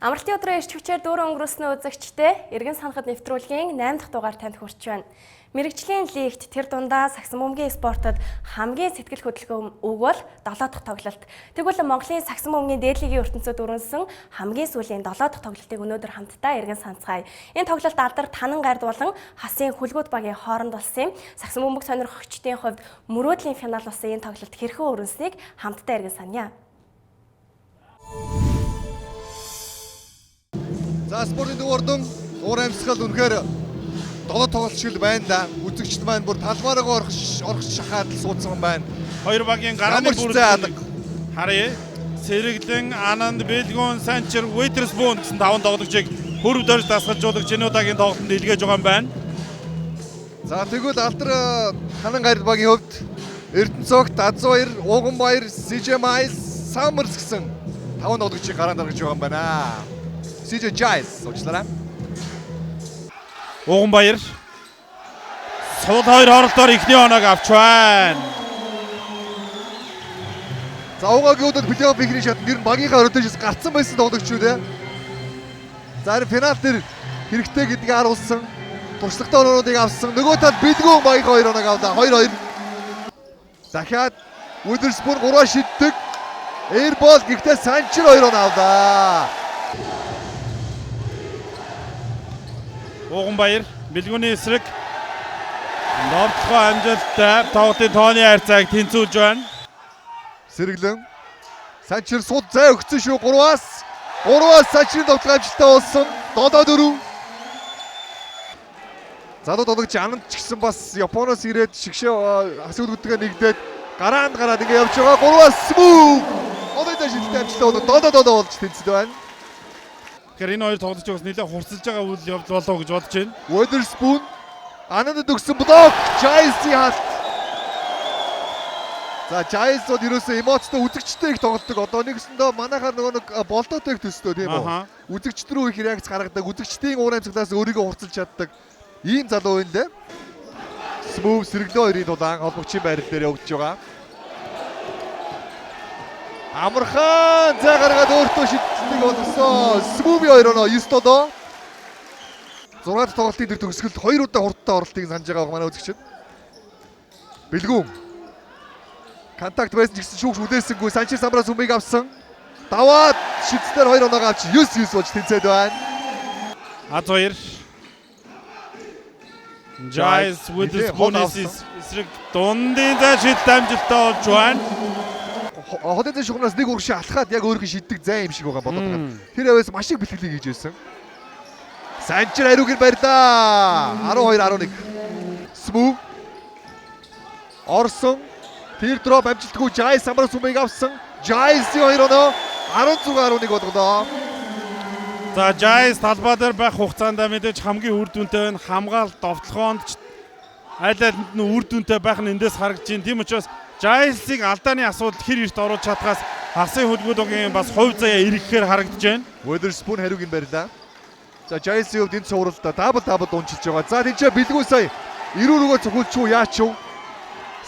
Амралтын өдрөө ирч хүчээр дүүрэн өнгөрүүлсэн үзэгчдээ эргэн санахад нэвтрүүлгийн 8 дахь дугаар танд хүрч байна. Мэргэжлийн лигт тэр дундаа сагсан бөмбөгийн спортод хамгийн сэтгэл хөдлөмж үг бол 7 дахь тоглолт. Тэгвэл Монголын сагсан бөмбөгийн дээд лигийн ертөнцид өрнөсөн хамгийн сүүлийн 7 дахь тоглолтыг өнөөдөр хамтдаа эргэн санацгаая. Энэ тоглолт алдар танан гард болон хасын хүлгүүд багийн хооронд болсон юм. Сагсан бөмбөг сонирхогчдын хувьд мөрөөдлийн финал болсон энэ тоглолт хэрхэн өрнөснийг хамтдаа эргэн саная. За, спортын төв ордон уур амьсгал үнэхээр долоо тоглолт шиг л байна да. Үзэгчд маань бүр талбаараа орох орох шахаад л суудсан байна. Хоёр багийн гарааны Ямар ч зай алга. Харъя. Сэргэлэн, Ананд, Бэлгүүн, Санчир, Уитерспун гэсэн таван тоглогчийг хөрв дорж дасгалжуулагч энэ удаагийн тоглолтод илгээж байгаа юм байна. За, тэгвэл алдар ханан гарид багийн хувьд Эрдэнэцогт, Азуяр, Ууганбаяр, CJ Miles, Summers гэсэн таван тоглогчийг гараанд гаргаж байгаа юм байна. CJ Giles уучлаарай. Ууганбаяр сул хоёр хоролтоор эхний оноог авч байна. За, Уугагийн удаад плей-офф ихний шат нэр нь багийнхаа rotation-с гарцсан байсан тоглогч шүү дээ. За, харин финал дээр хэрэгтэй гэдгийг харуулсан. Туршлагатай оноонуудыг авсан. Нөгөө талд Бэлгүүн багийнхаа хоёр оноог авлаа. 2-2. Дахиад Witherspoon 3-аа шиддэг. Airball, гэхдээ Санчир 2 оноо авлаа. Ууганбаяр Бэлгүүний эсрэг довтлогоо амжилттай тоглолтын тооны харьцааг тэнцвүүлж байна. Сэргэлэн Санчир сууд зай өгсөн шүү 3-аас. 3-аас Санчирын довтлого амжилттай болсон. 7-4. Залуу тоглогч Ананд ч гэсэн бас Японоос ирээд шигшээ хасуулгуудгаа нэгдээд гараанд гараад ингэ явж байгаа. 3-аас смүү. Одоо зай шидэлтэй амжилттай болоод 7-7 болж тэнцээд байна. Тэгэхээр энэ хоёр тоглогч бас нэлээд хурцлж байгаа үйл явдал болов уу гэж бодож байна. Witherspoon Анандад өгсөн блок Giles-ийн хаалт. За, Giles бол ерөөсөө эмоцтой үзэгчтэй их тоглодог. Одоо нэгсэндээ манайхаар нөгөө нэг болдоотой их төстэй, тийм үү? Аха. Үзэгчд рүү их реакц гаргадаг. Үзэгчдийн уур амьсгалаас өөрийгөө хурцлж чаддаг. Ийм залуу энэ дээ. Smooth сэргэлэн хоёрын тулаан холбогчийн байрал дээр явагдаж байгаа. Амархан зай гаргаад өөртөө шидэлтийг болгосон. Smooth-ийн хоёр оноо 9-7. 6 дахь тоглолтын тэр төгсгөлд хоёр удаа хурдтай оролтыг санаж байгаа манай үзэгчид. Бэлгүүн. Контакт байсан ч гэсэн шүүгч хүлээсэнгүй. Санчир самбраас хүмийг авсан. Даваад шидэлтээр хоёр оноогоо авч 9-9 болж тэнцээд байна. Азбаяр Giles Нилээн хол Witherspoon-ийн авсан. эсрэг дундын зай шидэлт амжилттай болж байна. Холын зай шугамнаас нэг урагшаа алхаад яг өөрийнх нь шиддэг зай юм шиг байгаа болоод байгаа. Тэр аваас маш их бэлтгэлийг хийж байсан. Санчир хариуг нь барьлаа. 12-11. Smooth. Орсон. Тэр дроп амжилтгүй Giles самбраас хүмийг авсан. Giles-ийн хоёр оноо 16-11 болголоо. За, Giles талбай дээр байх хугацаанд мэдээж хамгийн үр дүнтэй байна. Хамгаалт довтлогоонд ч аль алинд нь үр дүнтэй байх нь эндээс харагдаж байна. Тийм учраас Giles-ыг алдааны асуудал хэр эрт оруулж чадхаас хасын хүлгүүд багийн бас хувь заяа эргэхээр харагдаж байна. Witherspoon хариуг нь барьлаа. За, Giles-ийн хувьд энэ цувралда double double унчилж байгаа. За, тийчээ Бэлгүү сая эрүү рүүгээ цохиулчих уу, яач юу?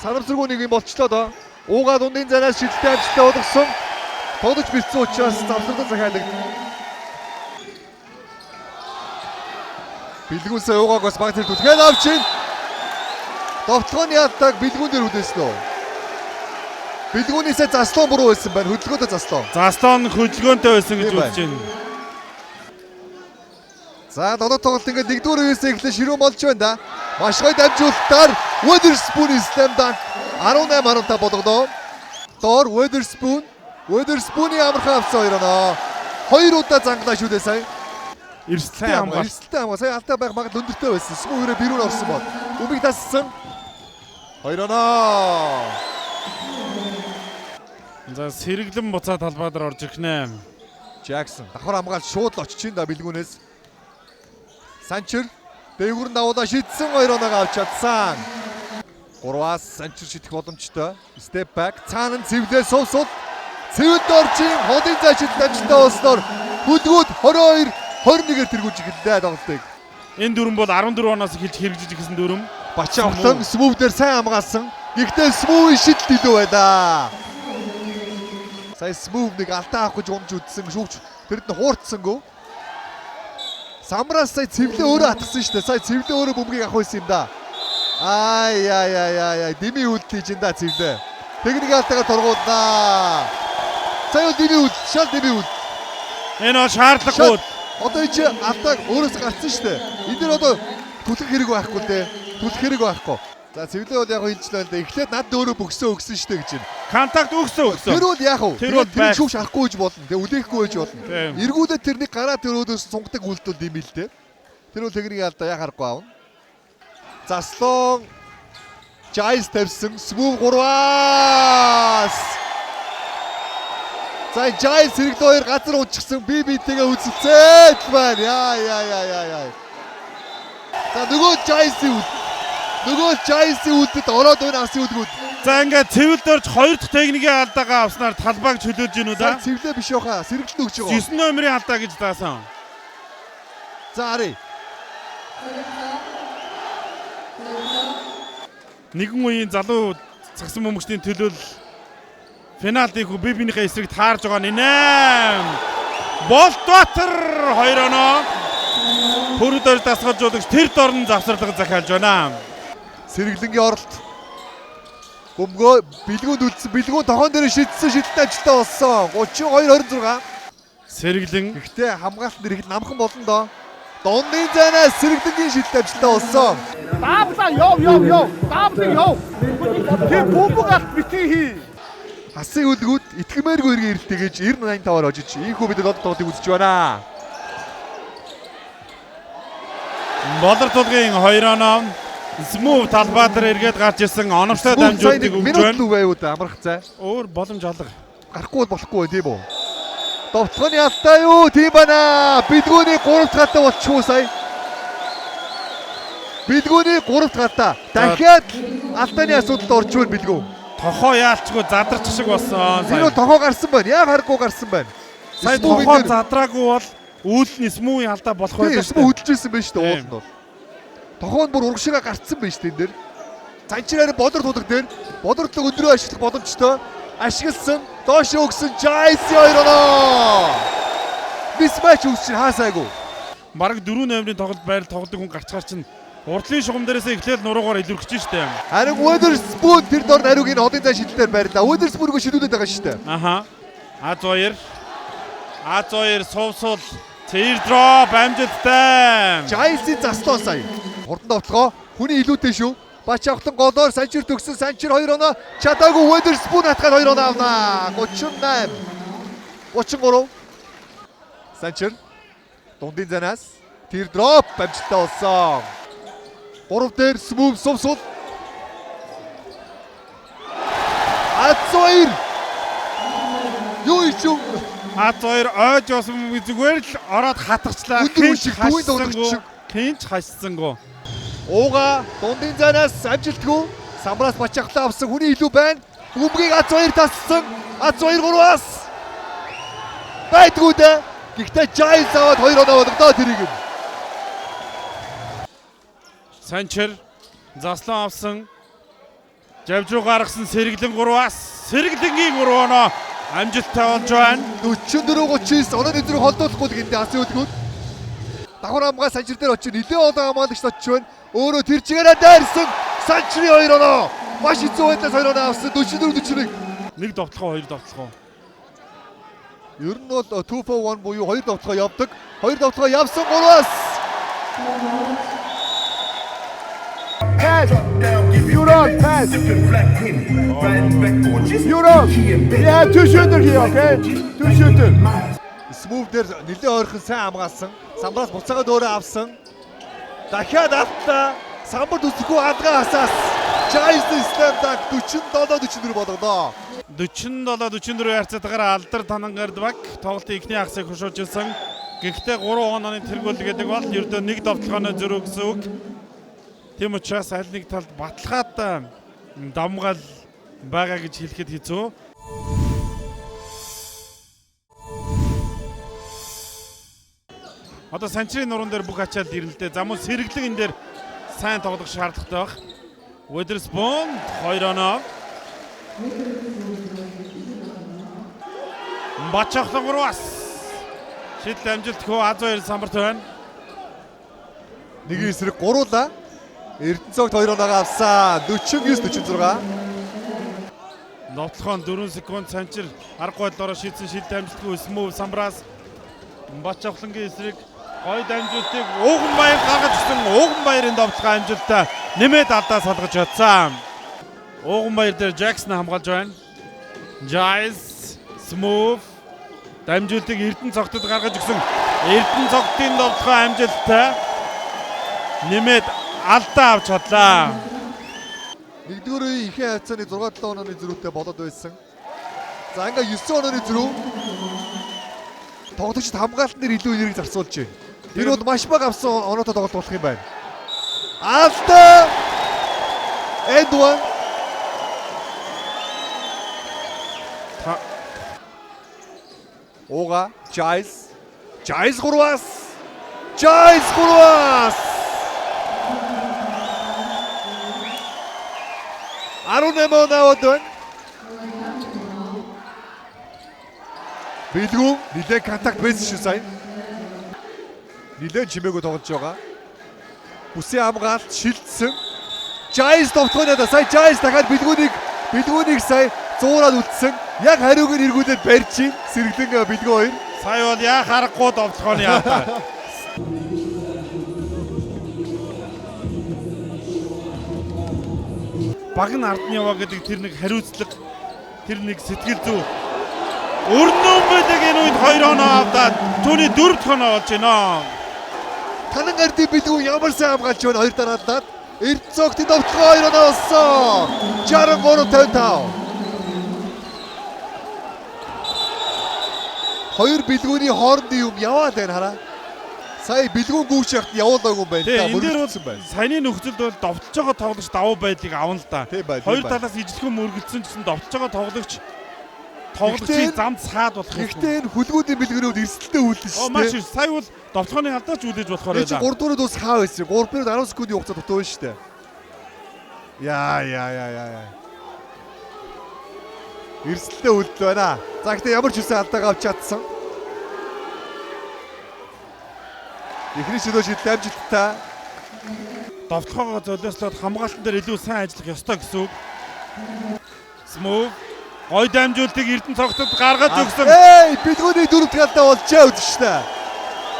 Санамсаргүй нэг юм болчлоо доо. Уугаа дундын зайнаас шидэлтэй амжилттай болгосон. Тоглож бэлдсэн учраас завсардан захиалагдана. Бэлгүүн сая уугааг бас баг зэрэг түлхээд авч ин. Довтлогооны ялтааг Бэлгүүн дээр хүлээсэн үү? Бэлгүүнээсээ заслон буруу байсан байна. Хөдөлгөөтэй заслон. Заслон хөдөлгөөнтэй байсан гэж Тийм байна. үзэж байна. За, долоо тоглолт ингээд нэгдүгээр үеэс эхлэн ширүүн болж байна да. Маш гоё дамжуулалтаар Witherspoon slam dunk 18-15 болгоно. Доор Witherspoon, Witherspoon-ийн амархан авсан хоёр оноо. Хоёр удаа занглаа шүү дээ сая. Эрсдэлтэй хамгаалт. Эрсдэлтэй хамгаалт. Сая алдаа байх магадлал өндөртэй байсан. Смүү өрөө бирүүн орсон бол. Үмийг тассан. Хоёр оноо. За, сэргэлэн буцаа талбай дээр орж ирэх нэ. Jackson давхар хамгаалт шууд л очиж да Бэлгүүнээс. Санчир дээгүүр нь давуулаа шидсэн хоёр оноогоо авч чадсан. 3-аас Санчир шидэх боломжтой. Step back цаана нь цэвлээ сув сул. Цэвэнд оржин холын зай шидэлт амжилттай болсноор хүлгүүд 22 21-ээр тэргүүлж эхэллээ тоглолтыг. Энэ дүрм бол 14 оноос эхэлж хэрэгжиж ирсэн дүрм. Бачаа ухлан Smooth дээр сайн хамгаалсан. Гэхдээ Smooth шидэлт илүү байлаа. Сая Smooth нэг алдаа авах гэж унж үдсэн шүүгч Тэрд нь хуурцсангүй. Самраас сая цэвлээ өөрөө атгсан шүү дээ. Сая цэвлээ өөрөө бөмбөгийг авах байсан юм да. Ай яй яй яй яй дими үйлдэл хийж энэ да цэвлээ. Техник алдаагаар торгуулнаа. Сая дими үйлдэл, шал дими үйлдэл. Энэ бол шаардлагагүй. Одоо энэ чи алдааг өөрөөс гарцсан шүү дээ. Энэ дэр одоо түлхэх хэрэг байхгүй л дээ. Түлхэх хэрэг байхгүй. За цэвлээ бол яг хэлж л да. Эхлээд над өөрөө бөгсөө өгсөн шүү дээ гэж байна. Контакт өгсөн өгсөн. Тэр бол яг уу. Тэр бол тэр шүүгч харахгүй гэж болно. Тэгээ үлээхгүй гэж болно. Эргүүлээд тэрний гараа тэр өөдөөс сунгадаг үйлдэл юм л дээ. Тэр бол техник алдаа яг харахгүй аавна. Заслон Giles тавьсан. Smooth 3-аас. За Giles хэрэглээ хоёр газар унчихсан. Би битэйгээ үзэлцээд л байна. Яа яа яа яа яа. За нөгөө Giles-ийн үйл. Нөгөө Giles-ийн үйлдэд ороод байна асын үлгүүд. За ингээд цэвэлд орж хоёр дахь техникийн алдаагаа авснаар талбайг чөлөөлж гинүү да. Цэвлээ биш байхаа. Сэргэлэн өгч байгаа. 9 номерын алдаа гэж даасан. За харъя. Нэгэн үеийн залуу сагсан бөмбөгчдийн төлөөл финалд их бие биенийхээ эсрэг таарж байгаа нь 8. Болтбаатар 2 оноо. Хөрөд орж дасгалжуулагч тэр дорн завсарлага захиалж байна. Сэргэлэнгийн оролт. Бөмбөгөө бэлгүүнд үлдсэн. Бэлгүүн тохон дээр шидсэн шидэлт ажилтаа болсон. 32-26. Сэргэлэн. Гэхдээ хамгаалт нэр их намхан болно доо. Дундын зайнаас сэргэлэнгийн шидэлт ажилтаа болсон. Даблаа яв яв яв. Даблаа яв. Тэр бөмбөг алт битгий хий. Хасын үлгүүд итгэмээргүй эргэн ирэлтэйгэж 90-85-аар очиж ийхүү бид лод тоглолтыг үзэж байна. Болор тулгын 2 оноо. Смүү талбай дээр эргээд гарч ирсэн оновчтой дамжуултыг өгч байна. Минут байвуу да амрах зай. Өөр боломж алга. Гарахгүй бол болохгүй тийм үү? Довтлогын алдаа юу? Тийм байна. Бэлгүүний 3 дахь алдаа болчихгүй сая. Бэлгүүний 3 дахь алдаа. Дахиад алдааны асуудалд орж байна бэлгүү. Тохоо яалчгүй задарч шиг болсон. Тэр бол тохоо гарсан байна. Яг харахгүй гарсан байна. Сая тохоо задраагүй бол үйл нь смүүгийн алдаа болох байлаа. Смүү хөдөлж ирсэн байна шүү дээ уул нь бол. Тохоо нь бүр урагшигаа гарцсан байна шүү дээ энэ дээр. Занчир харин бодор тулаг дээр бодор тулаг өдрөө ашиглах боломжтой. Ашигласан. Доош өгсөн Giles-ийн 2 оноо. Мисмач үүсч хаасаагүй. Бараг 4 номерын тоглолт байр тоглодог хүн гарчгаар чинь урдлын шугам дээрээсээ эхлээл нуруугаар илэрхэж штэ. Харин Witherspoon тэр дор хариуг энэ одын зай шидэлтээр байрлаа. Witherspoon-ыг шидүүлээд байгаа штэ. Аха. А2. А2 сувсуул teardrop амжилттай. Giles-ийн заслаа сая. Хурдан довтлогоо хүний илүүтэй шүү. Бач авахлан голоор Санчир төгсөн. Санчир 2 оноо чадаагүй Witherspoon атгаад 2 оноо авнаа. 38. 33. Санчир дундын занаас teardrop амжилттай болсон. 3 дээр Smooth сувсуул. А2. Юу ичв? А2 ойж явсан зүгээр л ороод хатгачлаа. Өндөр шиг дүүн тоглогч шиг. Хинч хашсангүй. Ууга дундын зайнаас амжилтгүй. Самбраас бачаахлаа авсан хүний илүү байна. Бөмбөгийг А2 тассан. А2 3-аас. Байдгүй дээ. Гэхдээ Giles аваад 2 оноо болгодоо тэрийг юм. Санчир заслан авсан. Жавж руу гаргасан сэргэлэн 3-аас сэргэлэнгийн 3 оноо амжилттай болж байна. 44-39 онооны зүрх холдуулахгүй л гинтээ асын өдгүүд. Давхар хамгаа Санчир дээр очиж нэлээд олон хамгаалагч очиж байна. Өөрөө тэр чигээрээ дайрсан Санчирын 2 оноо. Маш хэцүү байдлаас 2 оноо авсан. 44-41. Нэг довтлогоо, хоёр довтлогоо. Ер нь бол 2 for 1 буюу 2 довтлогоо явдаг. 2 довтлогоо явсан 3-аас. Pass. You run, pass. You run. Yeah, two shooter here, okay? Two shooter. Smooth дээр нэлээд ойрхон сайн хамгаалсан. Самбраас буцаагаад өөрөө авсан. Дахиад автлаа. Самбар төсөхгүй алгаа хасаас. Giles slam dunk 47-44 болгоно. 47-44 харьцаатайгаар алдар танангард баг тоглолтын эхний хагасыг хошуужилсан. Гэхдээ 3 онооны тэргүүл гэдэг бол ердөө нэг довтлогооны зөрүү гэсэн үг. Тийм учраас аль нэг талд баталгаатай давмгаал байгаа гэж хэлэхэд хэцүү. Одоо Санчирын нуруунд дээр бүх ачаалал ирнэ л дээ. За мөн сэргэлэн энэ дээр сайн тоглох шаардлагатай байх. Witherspoon 2 оноо. Бачахлан 3-аас. Шийдэл амжилтгүй Аз2 самбарт байна. Нэгэн эсрэг гуруулаа. Эрдэнэцогт 2 оноогоо авсан. 49-46. Довтлохоо 4 секунд Санчир аргагүй байдлаараа шийдсэн шийдэл амжилтгүй Смөв самбраас Бачавхлангийн эсрэг гоё дамжуултыг Ууган баяр гаргаж ирсэн. Ууган баярын довтлогоо амжилттай нэмээд алдаа салгаж чадсан. Ууган баяр дээр Джексон хамгаалж байна. Giles Smooth дамжуултыг Эрдэнэ цогтод гаргаж өгсөн. Эрдэнэ цогтын довтлогоо амжилттай нэмээд алдаа авч чадлаа. Нэгдүгээр үеийн ихэнх хавцааны 6 7 онооны зөрүүтэй болоод байсан. За ингээ 9 онооны зөрүү тоглогчид хамгаалтан дээр илүү энерги зарцуулж байна. Тэр бол маш бага авсан оноотой тоглолт болох юм байна. Алдаа! And one. Ууга Giles. Giles 3-аас. Giles 3-аас. 18 оноо аваад байна. Бэлгүүн нилээн контакт байсан шүү сая. Нилээн чимээгүй тоглож байгаа. Бүсийн хамгаалт шилжсэн. Giles довтгооноо сая Giles дахиад бэлгүүнийг сая зуураад үлдсэн. Яг хариуг нь эргүүлээд барьж чинь сэргэлэн бэлгүү хоёр. Сая бол яах аргагүй довтлохооны алдаа. Баг нь ард нь яваа гэдэг тэр нэг хариуцлага, тэр нэг сэтгэл зүй. Өрнөн бэлэг энэ үед 2 оноо авдаад түүний 4 дахь оноо болж байна. Танан ардын бэлгүү ямар сайн хамгаалж байна хоёр дараалаад. Эрдэнэцогтын довтлогоо 2 оноо олсон. 63-55. Хоёр бэлгүүний хоорондын юм яваад байна хараа. Сая бэлгүүн гүйж яхад явуулаагүй юм байна та да мөрөлдсөн байна. Саяны нөхцөлд бол довтлож байгаа тоглогч давуу байдлыг авна л да. Хоёр талаас ижилхэн мөргөлдсөн гэсэн довтлож байгаа тоглогч тоглогчийн замд саад болох юм. Гэхдээ энэ хүлгүүдийн бэлгүүний хувьд эрсдэлтэй үйлдэл шүү дээ. Маш их. Сая бол довтлохооны алдаач үлээж болохоор байлаа. 3 дуурайд ус хаа байсан. 3 минут 10 секундын хугацаа дутуу байна шүү дээ. Яа. Эрсдэлтэй үйлдэл байна. За гэхдээ ямар ч үсэн алдаагаа авч чадсан. Эхний шилөө шийдэл амжилттай. Довтлохоогоо золиослоод хамгаалтан дээр илүү сайн ажиллах ёстой гэсэн үг. Смөв гой дамжуултыг Эрдэнэ цогтод гаргаж өгсөн. Эй, бэлгүүний дөрөв дахь алдаа болжээ үзэж та.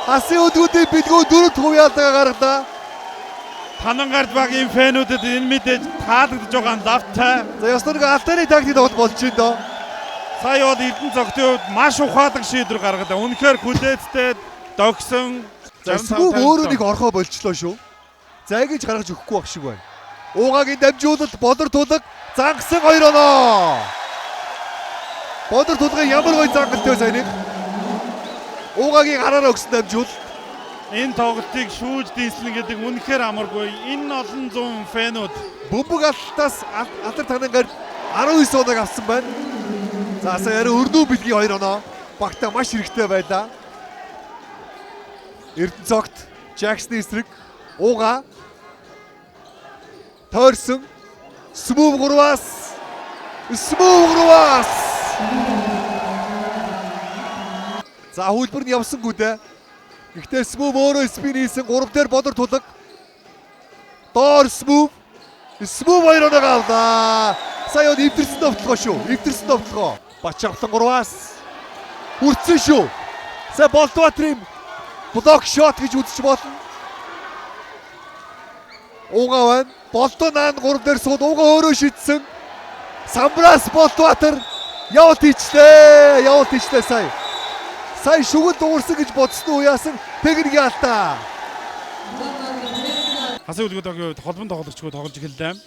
Хасын өдгүүдийн бэлгүү 4 дахь хувийн алдаагаа гаргалаа. Танангард багийн фэнүүдэд энэ мэдээж таалагдж байгаа нь лавтай. За ёстой нэг алдааны тактик тоглолт болж байна доо. Сая бол Эрдэнэ цогтын хувьд маш ухаалаг шийдвэр гаргалаа. Үнэхээр хүлээцтэй догсон. За Смөв өөрөө нэг орхоо болчлоо шүү. Зайгийж гаргаж өгөхгүй байх шиг байна. Уугагийн дамжуулалт Болор тулаг зангасан 2 оноо. Болор тулгын ямар гоё зангалт вэ саяны. Уугагийн гараараа өгсөн дамжуулалт. Энэ тоглолтыг шүүж дийслэн гэдэг үнэхээр амаргүй. Энэ олон зуун фэнүүд бөмбөг алтаас алдар танангаар 19 оноог авсан байна. За сая яриа өрнөө бэлгийн 2 оноо багтаа маш хэрэгтэй байлаа. Эрдэнэцогт Джексны эсрэг Ууга тойрсон Смөв 3-аас Смөв 3-аас. За хөлбөр нь явсангүй дээ. Гэхдээ Смөв өөрөө спин хийсэн 3 дээр Болор тулаг. Доор Смөв. Смөв 2 оноог авлаа. Сая он эвдэрсэн довтлогоо шүү. Эвдэрсэн довтлогоо. Бачавхлан 3-аас хүртсэн шүү. Сая Болдбаатрын блок шот гэж үзэж болно. Ууга байна. Болдоо наан 3 дээр сууд Ууга өөрөө шидсэн. Самбраас Болдбаатар явуулт хийчлээ. Явуулт хийчлээ сая. Сая шүгэл дуурсан гэж бодсон уу яасан техникийн алдаа. Хасын үлгүүд багийн хувьд холбон тоглогчгүй тоглож эхэллээ.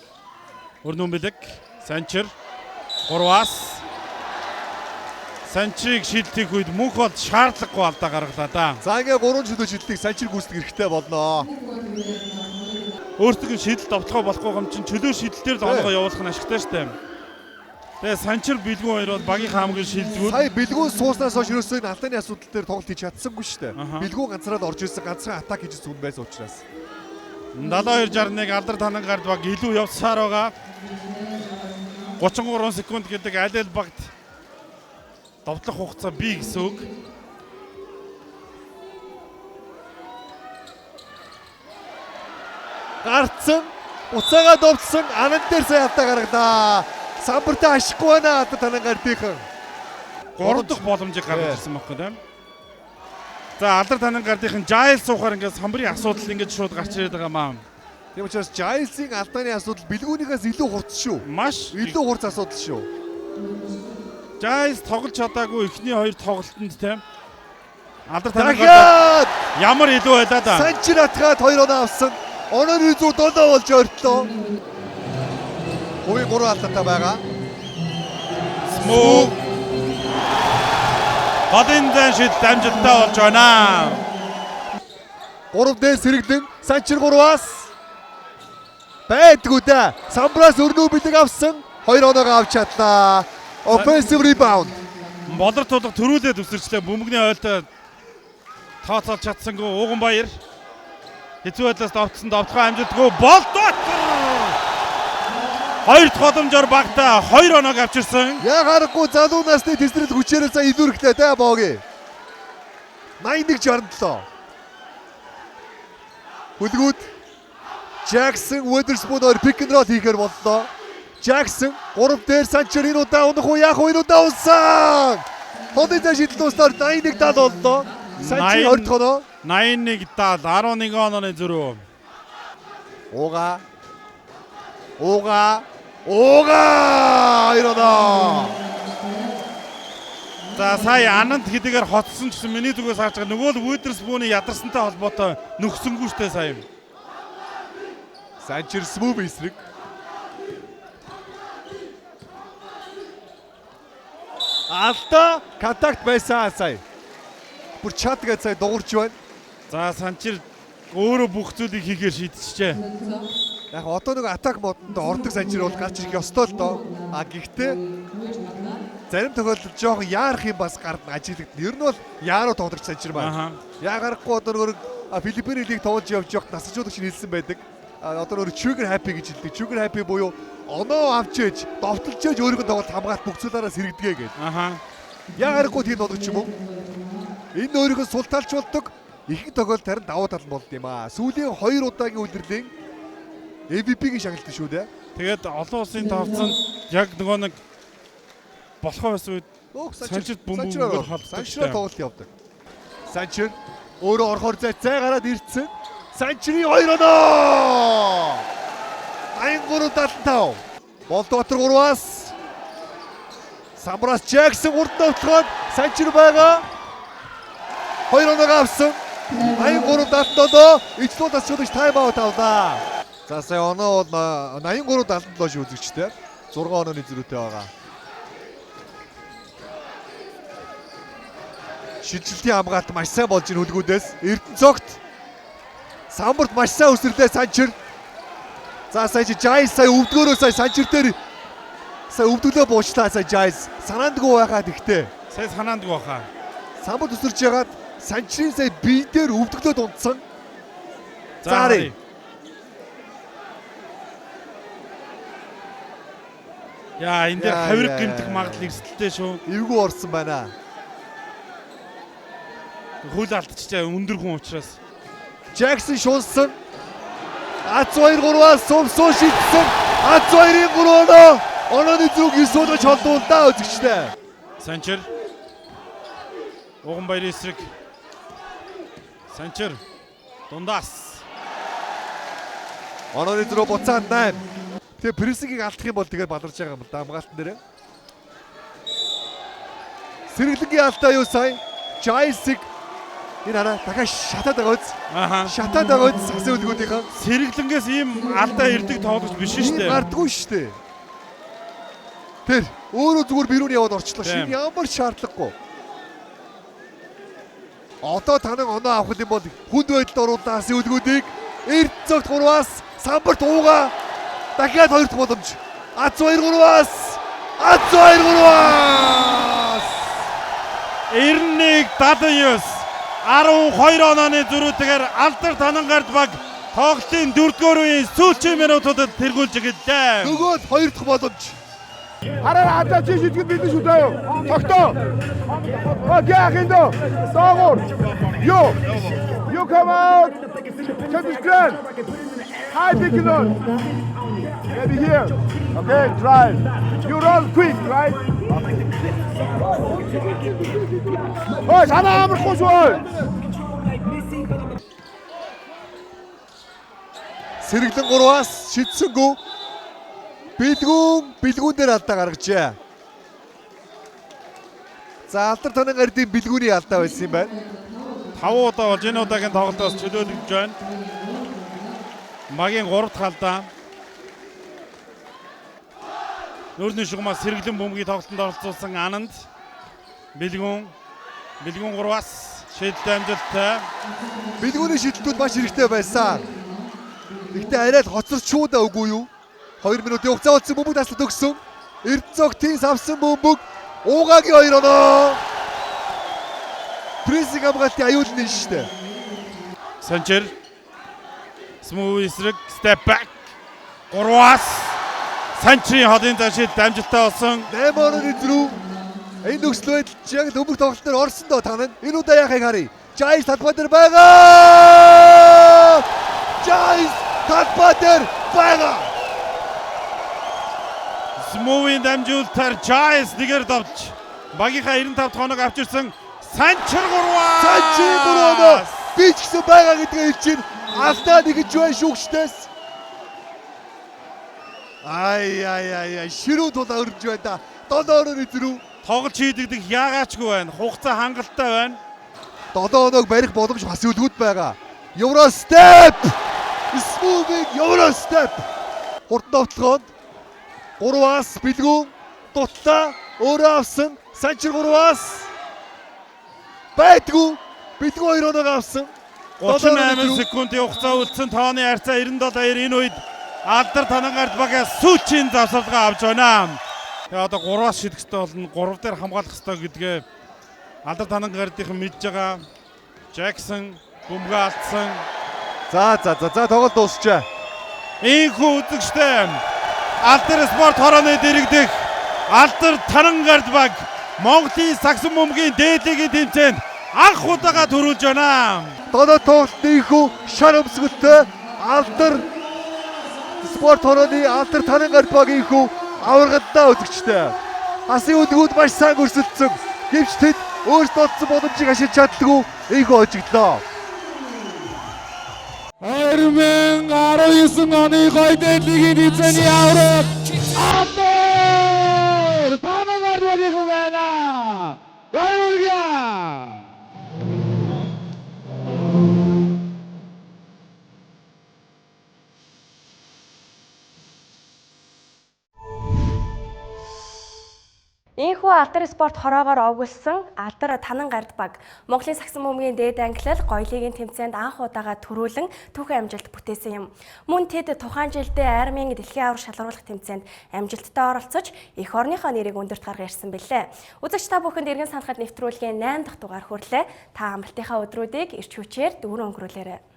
Өрнөн бэлэг Санчир 3-аас Санчирыг шилтэх үед мөнх бол шаардлагагүй алдаа гаргалаа да. За ингээ 3 чөлөө шилтийг Санчир гүйцэтгэх хэрэгтэй болно. Өөртөө шийдэл довтлохоо болохгүй юм чинь чөлөө шийдэл дээр л оноогоо явуулах нь ашигтай штэ. Тэгээ Санчир бэлгүүн хоёр бол багийн хамгийн шилдэгүүд. Сая бэлгүүн сууснаас хойш ерөөсөө энэ алдааны асуудал дээр тоглолт хийж чадсангүй штэ. Бэлгүүн ганцаараа л орж ирсэн, ганцхан атак хийж зүн байсан учраас. 72-61 алдар танангард баг илүү явсаар байгаа. 33 секунд гэдэг аль аль багт довтлох хугацаа бий гэсэн үг. Гарцсан. Уцаагаа довтсон. Анан дээр сая алдаа гаргалаа. Самбартай ашихгүй байна Алдар Танангардынхан. 3 дахь боломжийг гаргаж ирсэн байхгүй тийм. За Алдар Танангардынхан Giles суухаар ингээд самбарын асуудал ингээд шууд гарч ирээд байгаа маа. Тийм учраас Giles-ийн алдааны асуудал бэлгүүнийхээс илүү хурц шүү. Маш илүү хурц асуудал шүү. Giles тоглож чадаагүй эхний хоёр тоглолтод тийм. Алдар Танангард Дахиад ямар илүү байлаа да. Санчир атгаад 2 оноо авсан. Онооны зүг 7 болж ойртлоо. Хувийн 3 алдаатай байгаа. Смөг. Голын зайн шидэлт амжилттай болж байна. 3 дээр сэргэлэн Санчир 3-аас байдгүй да. Самбраас өрнөө бэлэг авсан. 2 оноогоо авч чадлаа. Offensive rebound. Болор тулга төрүүлээд өсөрчлээ. Бөмбөгний ойлтой тооцоолж чадсангүй Ууган баяр. Хэцүү байдлаас довтсон, довтохоо амжилтгүй Болдбаатар. Хоёр дахь боломжоор багтаа 2 оноог авчирсан. Яг аргагүй залуу насны тесрэл хүчээрээ сая илүүрхлээ те Боги. 81 67. Хүлгүүд Jackson Witherspoon хоёр pick and roll хийхээр боллоо. Jackson 3 дээр Санчир энэ удаа унах уу яах уу энэ удаа унсан. Хоны зай шидэл дуустаар 81 70 боллоо. Санчир 20 дахь оноо. 81 70 11 онооны зөрүү. Ууга. Ууга. Ууга! 2 оноо. За сая Ананд хэдийгээр хоцсон ч гэсэн миний зүгээс харж байгаа нөгөө л Witherspoon-ы ядарсантай холбоотой нөхсөнгүү штэ сая. Санчир смүүв эсрэг. Алдаа контакт байсан сая. Бүр чат гэж сая дуурч байна. За Санчир өөрөө бүх зүйлийг хийхээр шийдчихжээ. Яг одоо нэг attack mode онд ордог Санчир бол гарч ирэх ёстой л доо. А гэхдээ зарим тохиолдолд жоохон яарах юм бас гарна ажиглагдана. Ер нь бол яаруу тоглогч Санчир маань. Яг аргагүй одоо нөгөө Филиппиний лиг тоглож явж явахад насалжуулагч нь хэлсэн байдаг. Одоо нөгөө trigger happy гэж хэлдэг. Trigger happy буюу оноо авч ээж, довтолж ээж өөрийнх нь тоглолт хамгаалт бүх зүйлаараа сэргэдэгэ гэж. Яг аргагүй тийм тоглогч юм уу? Энэ өөрийнх нь сул талч болдог. Ихэнх тохиолдолд харин давуу тал нь болд юм аа. Сүүлийн 2 удаагийн үлрэлийн MVP-гийн шагналт шүү дээ. Тэгээд олон улсын товцонд яг нөгөө нэг болохоо байсан үед Санчир бөмбөг холддог. Санчираар тоглолт явдаг. Санчир өөрөө орохоор зай гараад ирсэн. Санчирийн 2 оноо. 83 75. Болдбаатар 3-аас Самбраас Джексон урд довтлоход Санчир байгаа. 2 оноогоо авсан. 83 77. Ижлүү тасчлуулагч time out авлаа. За сая оноо бол 83 77 шүү үзэгчтэй. 6 онооны зөрүүтэй байгаа. Шилжилтийн хамгаалт маш сайн болж ийн хүлгүүдээс. Эрдэнэ цогт Самбарт маш сайн өсөрлөө Санчир. За сая чи Жайс сая өвдгөөрөө сая Санчир дээр сая өвдөглөө буучлаа сая Жайс. Санаандгүй байхад ихтэй. Сая санаандгүй байхаа. Самбарт өсөрч ягаад Санчирын сая бие дээр өвдөглөө дундсан. За харъя. Яа энэ дээр хавирг гэмтэх магадлал эрсдэлтэй шүү. Эвгүй орсон байна. Хөл алдчихжээ өндөр хүн учраас. Джексон шунсан. Ац 2 3-аас сумсуу шидсэн. Ац 2-ын 3 оноо. Онооны зүг 9 удаж холдуулдаа үзэгчтэй. Санчир. Уган баярын эсрэг. Санчир. Дундаас. Онооны зүрх буцаад 8. Тэгээ прессингийг алдах юм бол тэгээд баларч байгаа юм л да хамгаалтан дээр. Сэргэлэнгийн алдаа юу сая? Жайсыг энэ хараа дахиад шатаад байгаа үз. Шатаад байгаа үз сагсан үлгүүдийнхэн. Сэргэлэнгээс ийм алдаа ирдэг тоглогч биш шүү дээ. Гардггүй шүү дээ. Тэр өөрөө зүгээр бирүүн яваад орчлоо. Шинэ ямар шаардлагагүй. Одоо танан оноо авах юм бол хүнд байдалд оруулсан асын үлгүүдийг эрт цогт 3-аас самбарт ууга дахиад 2 дахь боломж. Ац 2 3-аас Ац 2 3-аас 91 79 12 онооны зөрүүтэйгээр Алдар Танангард баг тоглолтын 4-р үеийн сүүлчийн минутуудад тэргүүлж эхэллээ. Нөгөөд 2 дахь боломж. Хараа хадаа чи шийтгэл бидэн шүү дээ. Тогтоо. Окей, ахиндо. Доогуур. Yo. You come out. Take the screen. High pick and roll. Maybe here. Okay, drive. You roll quick, right? Ой, санаа амархгүй шүү. Сэргэлэн 3-аас шидсэнгүү. Бэлгүүн дээр алдаа гаргажээ. За Алдар Танан гардын бэлгүүний алдаа байсан юм байна. 5 удаа болж энэ удаагийн тоглолтоос чөлөөлөгдөж байна. Багийн 3 дахь алдаа. Нүүрний шугамаас сэргэлэн бөмбөгийн тоглолтод оролцуулсан Ананд Бэлгүүн 3-аас шийдэлт амжилттай. Бэлгүүний шидэлтүүд маш хэрэгтэй байсан. Гэхдээ арай л хоцорчуу да үгүй юу? 2 минутын хугацаа болсон, бөмбөг таслалт өгсөн. Эрдэнэцог тэнс авсан бөмбөг Уугагийн 2 оноо. Прессинг хамгаалтын аюул нь шүү дээ. Санчир Смүү эсрэг step back 3-аас Санчирын холын зай шийдэлт амжилттай болсон. 8 онооны зөрүү. Энэ нөхцөл байдал чи яг л өмнөх тоглолт дээр орсон доо та нар. Энэ удаа яахыг харъя. Жайс талбай дээр байгаа. Жайс талбай дээр байгаа. Смүүвийн дамжуулалтаар Жайс нэгээр давж багийнхаа 95 дахь оног авчирсан. Санчир 3-аас Санчир 3 оноо би ч гэсэн байгаа гэдгээ хэлж чинь алдаа нэгж байна шүүгчдээс. Ай ай ай ай ширүү тулаа өрнж байна да. 7 онооны зөрүү. Тоглолт шийдэгдэх яагаачгүй байна. Хугацаа хангалттай байна. 7 оноог барих боломж бас өлгүүд байгаа. Euro step. Smoothing Euro step. Хурдан довтлогоонд 3-аас бэлгүүн дутлаа өөрөө авсан. Санчир 3-аас байдгүй. Бэлгүүн 2 оноог авсан. 38 секундын хугацаа үлдсэн. Тооны харьцаа 97-2. Энэ үед Алдар Танангард багаас сүүлчийн завсарлагаа авч байна. Тэгээ одоо 3-аас шидэх ёстой болно. 3 дээр хамгаалах ёстой гэдгээ Алдар Танангардынхан мэдж байгаа. Джексон бөмбөгөө алдсан. За за за за тоглолт дуусчаа. Ийхүү үзэгчтэй Алдар спорт хорооны дэрэгдэх Алдар Танангард баг Монголын сагсан бөмбөгийн дээд лигийн тэмцээнд анх удаага төрүүлж байна. Доноо тоглолт ийхүү шар өмсгөлтэй Алдар спорт хорооны Алдар Танангард баг ийхүү аваргадаа үзэгчтэй. Хасын үлгүүд маш сайн өрсөлдсөн. Гэвч тэд өөрсдөө олдсон боломжийг ашиглаж чаддаггүй ийхүү хожигдлоо. 2019 оны гоё дээд лигийн тэмцээний авраг Алдар Танангард багийн байна. Баярлалаа. Ийхүү Алдар спорт хороогоор овоглосон Алдар Танангард баг Монголын сагсан бөмбөгийн дээд ангилал гоё лигийн тэмцээнд анх удаага төрүүлэн түүхэн амжилт бүтээсэн юм. Мөн тэд тухайн жилдээ армийн дэлхийн аварга шалгаруулах тэмцээнд амжилттай оролцож эх орныхоо нэрийг өндөрт гарган ирсэн бэлээ. Үзэгч та бүхэнд эргэн санахад нэвтрүүлгийн 8 дахь дугаар хүрлээ. Та амралтынхаа өдрүүдийг эрч хүчээр дүүрэн өнгөрүүлээрэй.